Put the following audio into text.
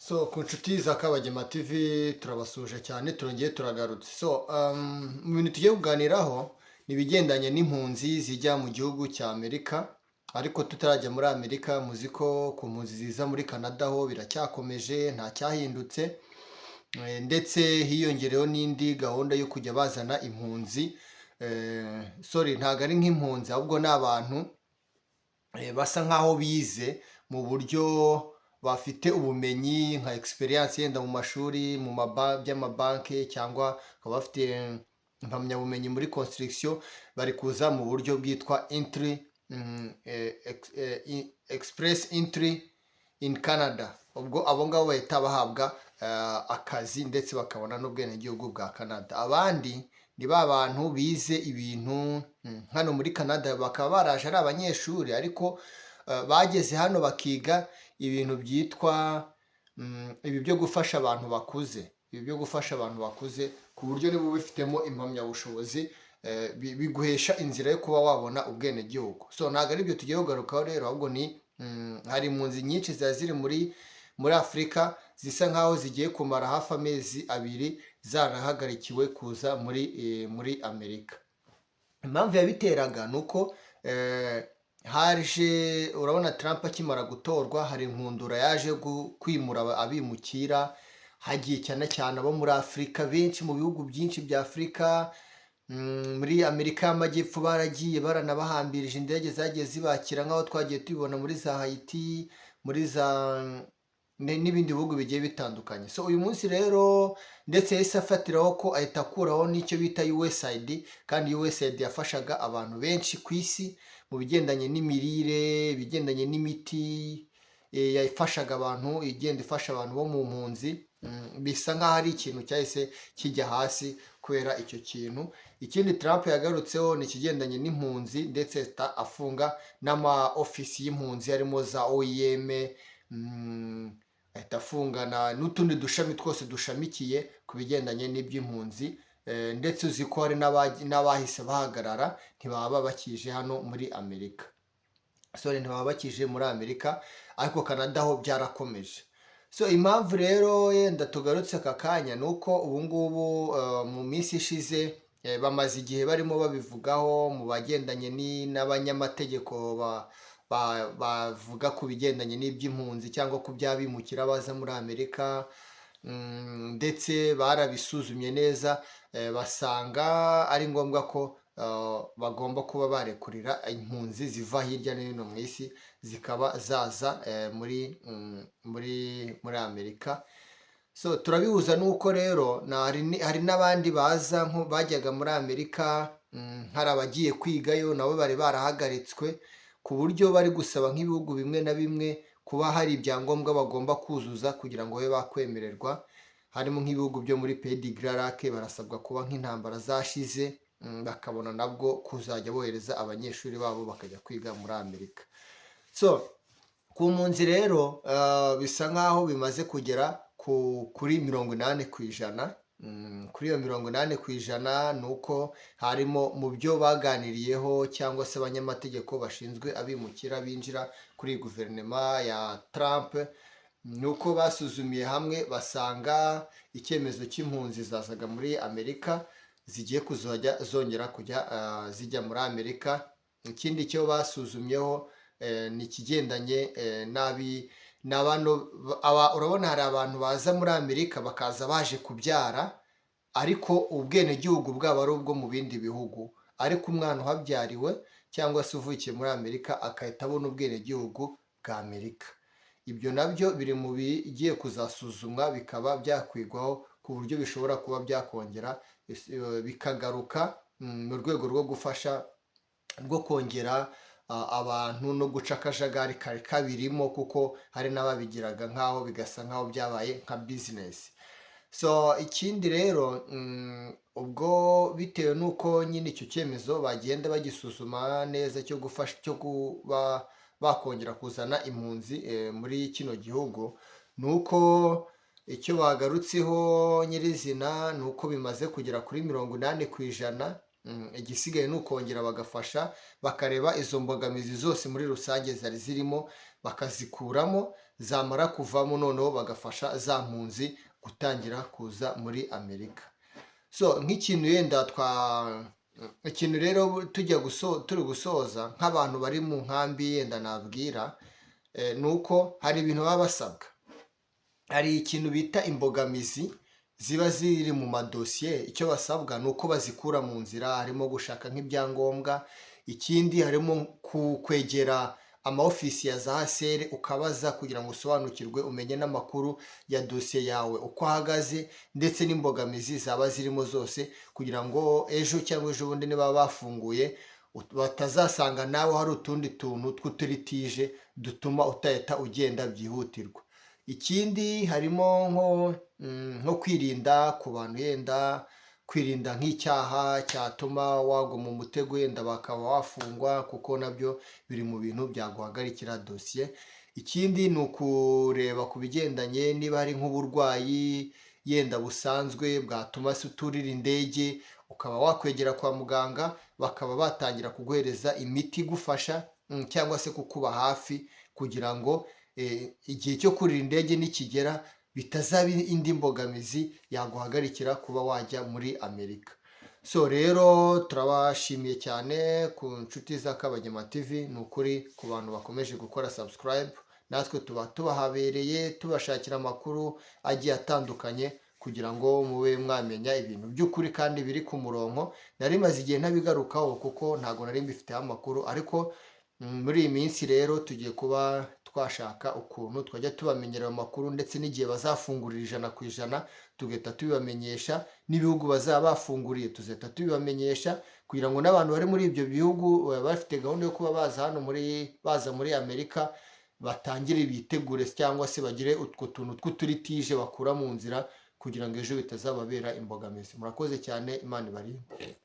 So ku nshuti za Kabagema TV, turabasuhuje cyane, turongeye turagarutse. So mu bintu tugiye kuganiraho ni ibigendanye n'impunzi zijya mu gihugu cya Amerika. Ariko tutarajya muri Amerika, muzi ko ku mpunzi ziza muri Canada ho biracyakomeje, nta cyahindutse. Ndetse hiyongereyeho n'indi gahunda yo kujya bazana impunzi, sorry, ntabwo ari nk'impunzi, ahubwo ni abantu basa nk'aho bize mu buryo bafite ubumenyi nka experience yenda mu mashuri, mu by'amabanki, cyangwa bakaba bafite impamyabumenyi muri construction. Bari kuza mu buryo bwitwa entry express entry in Canada. Ubwo abo ngabo bahita bahabwa akazi, ndetse bakabona n'ubwenegihugu bwa Canada. Abandi ni ba bantu bize ibintu hano muri Canada, bakaba baraje ari abanyeshuri, ariko bageze hano bakiga ibintu byitwa ibi byo gufasha abantu bakuze, ibi byo gufasha abantu bakuze, ku buryo niba ubifitemo impamyabushobozi biguhesha inzira yo kuba wabona ubwenegihugu. So ntabwo ari byo tugiye kugarukaho rero, ahubwo ni hari impunzi nyinshi ziba ziri muri Afurika, zisa nkaho zigiye kumara hafi amezi 2 zarahagarikiwe kuza muri Amerika. Impamvu yabiteraga ni uko haje, urabona Trump akimara gutorwa, hari inkundura yaje kwimura abimukira. Hagiye cyane cyane abo muri Afurika benshi, mu bihugu byinshi bya Afurika, muri Amerika y'Amajyepfo baragiye, baranabahambirije indege zagiye zibakira, nk'aho twagiye tubibona muri za Haiti, muri za n'ibindi bihugu bigiye bitandukanye. So uyu munsi rero ndetse yahise afatiraho ko ahita akuraho n'icyo bita USAID, kandi USAID yafashaga abantu benshi ku isi mu bigendanye n'imirire, ibigendanye n'imiti, yafashaga abantu, igenda ifasha abantu bo mu mpunzi. Bisa nk'aho ari ikintu cyahise kijya hasi kubera icyo kintu. Ikindi Trump yagarutseho ni ikigendanye n'impunzi, ndetse ahita afunga n'ama ofisi y'impunzi harimo za OIM, ahita afungana n'utundi dushami twose dushamikiye ku bigendanye n'iby'impunzi. Ndetse uzi ko hari n'abahise bahagarara, ntibaba bakije hano muri Amerika, sorry, ntibaba bakije muri Amerika, ariko Canada ho byarakomeje. So impamvu rero yenda tugarutse aka kanya ni uko ubu ngubu mu minsi ishize bamaze igihe barimo babivugaho mu bagendanye n'abanyamategeko bavuga ku bigendanye n'iby'impunzi cyangwa ku by'abimukira baza muri Amerika, ndetse barabisuzumye neza, basanga ari ngombwa ko bagomba kuba barekurira impunzi ziva hirya no hino mu isi, zikaba zaza muri Amerika. So turabihuza n'uko rero hari n'abandi baza nko bajyaga muri Amerika, hari abagiye kwigayo nabo bari barahagaritswe, ku buryo bari gusaba nk'ibihugu bimwe na bimwe kuba hari ibyangombwa bagomba kuzuza kugira ngo babe bakwemererwa, harimo nk'ibihugu byo muri Pays des Grands Lacs, barasabwa kuba nk'intambara zashize, bakabona nabwo kuzajya bohereza abanyeshuri babo bakajya kwiga muri Amerika. So ku mpunzi rero bisa nk'aho bimaze kugera kuri 80%. Kuri iyo 80%, ni uko harimo mu byo baganiriyeho, cyangwa se abanyamategeko bashinzwe abimukira binjira kuri guverinoma ya Trump, ni uko basuzumiye hamwe basanga icyemezo cy'impunzi zazaga muri Amerika zigiye kuzajya zongera kujya zijya muri Amerika. Ikindi cyo basuzumyeho ni ikigendanye n'abi na bano aba. Urabona hari abantu baza muri Amerika bakaza baje kubyara, ariko ubwenegihugu bwabo ari ubwo mu bindi bihugu, ariko umwana uhabyariwe cyangwa se uvukiye muri Amerika agahita abona ubwenegihugu bwa Amerika. Ibyo nabyo biri mu bigiye kuzasuzumwa, bikaba byakwigwaho ku buryo bishobora kuba byakongera bikagaruka mu rwego rwo gufasha, rwo kongera abantu no guca akajagari kari kabirimo, kuko hari n'ababigiraga nk'aho bigasa nk'aho byabaye nka business. So ikindi rero, ubwo bitewe n'uko nyine icyo cyemezo bagenda bagisuzuma neza cyo gufasha, cyo kuba bakongera kuzana impunzi muri kino gihugu, ni uko icyo bagarutseho nyirizina ni uko bimaze kugera kuri 80%. Igisigaye ni ukongera bagafasha, bakareba izo mbogamizi zose muri rusange zari zirimo, bakazikuramo, zamara kuvamo noneho bagafasha za mpunzi gutangira kuza muri Amerika. So nk'ikintu yenda twa ikintu rero tujya guso turi gusoza, nk'abantu bari mu nkambi yenda nabwira, ni uko hari ibintu baba basabwa. Hari ikintu bita imbogamizi ziba ziri mu madosiye. Icyo basabwa ni uko bazikura mu nzira, harimo gushaka nk'ibyangombwa. Ikindi harimo kwegera ama ofisi ya za HCR, ukabaza kugira ngo usobanukirwe, umenye n'amakuru ya dosiye yawe uko ahagaze, ndetse n'imbogamizi zaba zirimo zose, kugira ngo ejo cyangwa ejo bundi niba bafunguye batazasanga nawe hari utundi tuntu tw'uturitije dutuma utahita ugenda byihutirwa. Ikindi harimo nko kwirinda ku bantu, yenda kwirinda nk'icyaha cyatuma wagwa mu mutego, yenda bakaba wafungwa, kuko nabyo biri mu bintu byaguhagarikira dosiye. Ikindi ni ukureba ku bigendanye niba hari nk'uburwayi yenda busanzwe bwatuma se uturira indege, ukaba wakwegera kwa muganga bakaba batangira kuguhereza imiti igufasha, cyangwa se kukuba hafi kugira ngo igihe cyo kurira indege nikigera bitazaba indi mbogamizi yaguhagarikira kuba wajya muri Amerika. So rero turabashimiye cyane ku nshuti za Kabagema TV. Ni ukuri ku bantu bakomeje gukora subscribe, natwe tuba tubahabereye, tubashakira amakuru agiye atandukanye kugira ngo mube mwamenya ibintu by'ukuri kandi biri ku murongo. Nari maze igihe ntabigarukaho kuko ntabwo nari mbifiteho amakuru, ariko muri iyi minsi rero tugiye kuba twashaka ukuntu twajya tubamenyera ayo makuru, ndetse n'igihe bazafungurira 100% tugahita tubibamenyesha, n'ibihugu bazaba bafunguriye tuzahita tubibamenyesha, kugira ngo n'abantu bari muri ibyo bihugu bafite gahunda yo kuba baza hano muri baza muri Amerika batangire bitegure, cyangwa se bagire utwo tuntu tw'uturitije bakura mu nzira kugira ngo ejo bitazababera imbogamizi. Murakoze cyane, Imana ibarinde.